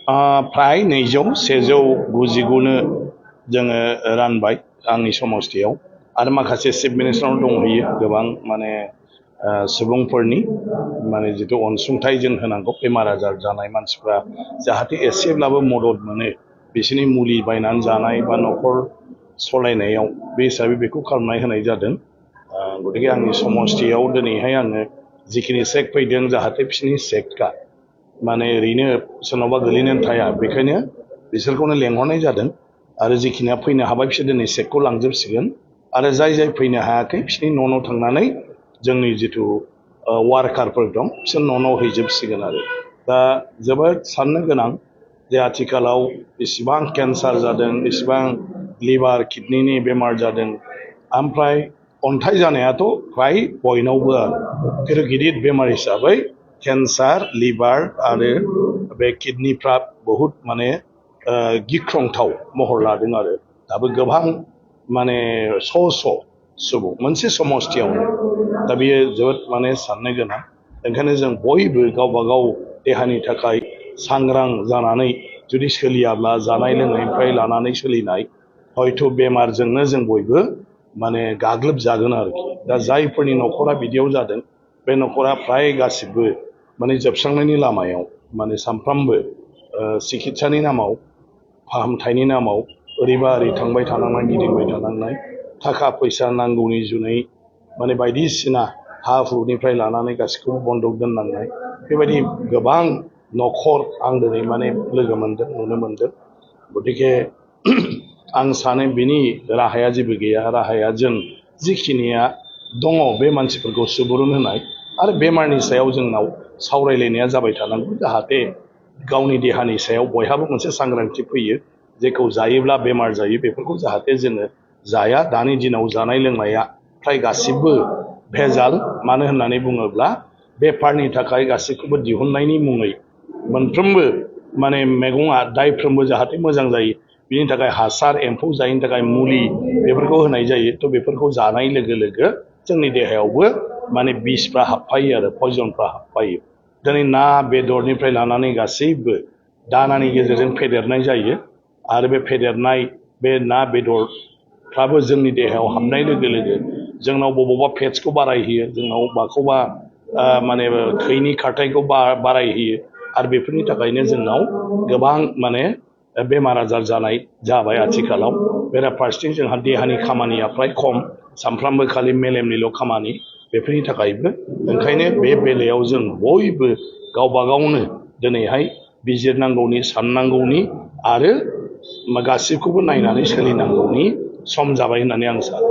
फ्राय 190 जोङो रानबाय आंनि समस्थियाव आरो माखासे चिफ मिनिस्टारनाव दंहैयो गोबां माने सुबुंफोरनि माने जिथु अनसुंथाइ जों होनांगौ बेमार आजार जानाय मानसिफ्रा जाहाथे एसेब्लाबो मदद मोनो बिसोरनि मुलि बायनानै जानाय बा न'खर सालायनायाव बे हिसाबै बेखौ खालामनाय होनाय जादों। गतिके आंनि समस्थियाव दिनैहाय आङो जिखिनि चेक फैदों जाहाथे बिसोरनि चेकआ माने ओरैनो सोरनावबा गोलैनानै थाया बेखायनो बिसोरखौनो लेंहरनाय जादों आरो जिखिनिया फैनो हाबाय बिसोर दिनै चेकखौ लांजोबसिगोन आरो जाय फैनो हायाखै बिसोरनि न' थांनानै जोंनि जिथु वार्कारफोर दं बिसोर न' हैजोबसिगोन आरो दा जोबोद साननो गोनां जे आथिखालाव इसिबां केन्सार जादों इसिबां लिभार किडनिनि बेमार जादों ओमफ्राय अन्थाइ जानायाथ' फ्राय बयनावबो आरो गिदिर बेमार हिसाबै केन्सार लिभार आरो बे किडनिफ्रा बहुद माने गिख्रंथाव महर लादों आरो दाबो गोबां माने श' सुबुं मोनसे समस्थियावनो दा बेयो जोबोद माने साननो गोनां ओंखायनो जों बयबो गावबा गाव देहानि थाखाय सांग्रां जानानै जुदि सोलियाब्ला जानाय लोंनायनिफ्राय लानानै सोलिनाय हयथ' बेमारजोंनो जों बयबो माने गाग्लोबजागोन आरोखि दा जायफोरनि न'खरा बिदियाव जादों बे न'खरा फ्राय गासिबो माने जोबस्रांनायनि लामायाव माने सानफ्रामबो सिकित्सानि नामाव फाहामथायनि नामाव ओरैबा ओरै थांबाय थानांनाय गिदिंबाय थानांनाय थाखा फैसा नांगौनि जुनै माने बायदिसिना हा हुनिफ्राय लानानै गासिखौबो बन्दक दोननांनाय बेबायदि गोबां न'खर आं दिनै माने लोगो मोनदों नुनो मोनदों गतिके आं सानो बिनि राहाया जेबो गैया राहाया जों जिखिनिया दङ बे मानसिफोरखौ सुबुरुन होनाय आरो बेमारनि सायाव जोंनाव सावरायलायनाया जाबाय थानांगौ जाहाथे गावनि देहानि सायाव बयहाबो मोनसे सांग्रांथि फैयो जेखौ जायोब्ला बेमार जायो बेफोरखौ जाहाथे जोङो जाया दानि दिनाव जानाय लोंनाया फ्राय गासिबो भेजाल मानो होननानै बुङोब्ला बेफारनि थाखाय गासैखौबो दिहुननायनि मुङै मोनफ्रोमबो माने मैगङा दायफ्रोमबो जाहाथे मोजां जायो बिनि थाखाय हासार एम्फौ जायैनि थाखाय मुलि बेफोरखौ होनाय जायो थ' बेफोरखौ जानाय लोगो लोगो जोंनि देहायावबो माने बिसफ्रा हाबफायो आरो पयजनफ्रा हाबफायो दिनै ना बेदरनिफ्राय लानानै गासैबो दानानि गेजेरजों फेदेरनाय जायो आरो बे फेदेरनाय बे ना बेदरफ्राबो जोंनि देहायाव हाबनाय लोगो लोगो जोंनाव बबावबा फेट्सखौ बारायहोयो जोंनाव माखौबा माने थैनि खारथायखौ बारायहोयो आरो बेफोरनि थाखायनो जोंनाव गोबां माने बेमार आजार जानाय जाबाय आथिखालाव बेराफारसेथिं जोंहा देहानि खामानिया फ्राय खम सानफ्रामबो खालि मेलेमनिल' खामानि बेफोरनि थाखायबो ओंखायनो बे बेलायाव जों बयबो गावबा गावनो दिनैहाय बिजिरनांगौनि साननांगौनि आरो गासिबखौबो नायनानै सोलिनांगौनि सम जाबाय होननानै आं सानो